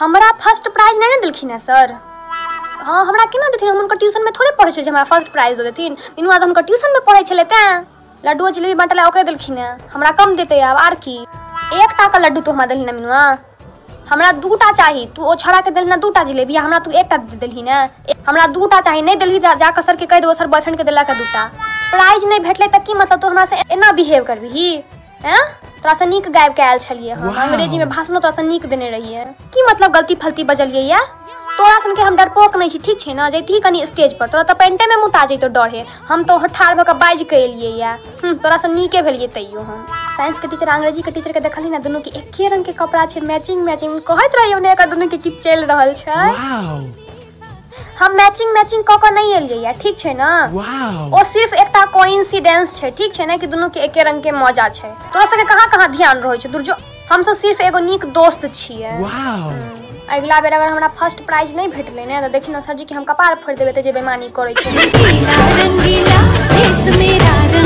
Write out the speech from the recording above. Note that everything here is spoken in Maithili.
हमरा फर्स्ट प्राइज नहि ने देलखिन हेँ सर। हँ, हमरा केना देथिन? हम हुनकर ट्यूशनमे थोड़े पढ़ै छलियै जे हमरा फर्स्ट प्राइज दऽ देथिन। मिनुआ तऽ हुनकर ट्यूशनमे पढ़ै छलै, तैँ लड्डुओ जिलेबी बाँटै लए ओकरे देलखिन हेँ, हमरा कम देतै आब। आर की? एकटाके लड्डू तू हमरा देलही ने मिनुआ, हमरा दूटा चाही। तू ओ छौड़ाके देलही ने दूटा जिलेबी आ हमरा तू एकटा देलही ने। हमरा दूटा चाही, नहि देलही तऽ जाकऽ सरके कहि देबो, सर बॉयफ्रेंडके देलक दूटा। प्राइज नहि भेटलै तऽ की मतलब? तू हमरासँ एना बिहेव करबिही? एँ, तोरासँ नीक गाबि कऽ आयल छलियै हम। अंग्रेजीमे भाषणो तोरासँ नीक देने रहियै। की मतलब गलती फलती बजलियै या? तोरा सनके हम डरपोक नहि छी, ठीक छै ने? जैतही कनि स्टेज पर, तोरा तऽ पेंटे मे मुता जैतो डरे। हम तऽ ठाढ़ भऽ कऽ बाजि कऽ एलियै या। तोरासँ नीके भेलियै तैयो हम। साइंस के टीचर, अंग्रेजी के टीचर के देखलही ने? दुनू के एके रंग के कपड़ा छै, मैचिंग मैचिंग। कहैत रहियौ ने, एकर दुनू के की चलि रहल छै। हम मैचिंग मैचिंग कऽ कऽ नहि एलियै या, ठीक छै ने? ओ सिर्फ एकटा कोइंसिडेंस छै, ठीक छै ने, कि दुनू के एके रंग के मौजा छै। तोरा सबके कहाँ कहाँ ध्यान रहै छै? दुर्जो, हमसब सिर्फ एगो नीक दोस्त छियै। अगिला बेर अगर हमरा फर्स्ट प्राइज नहि भेटलै ने, तऽ देखी ने, सरजी के हम कपार फोड़ि देबै। तऽ जे बेमानी करै छै। रंगीला देश मेरा।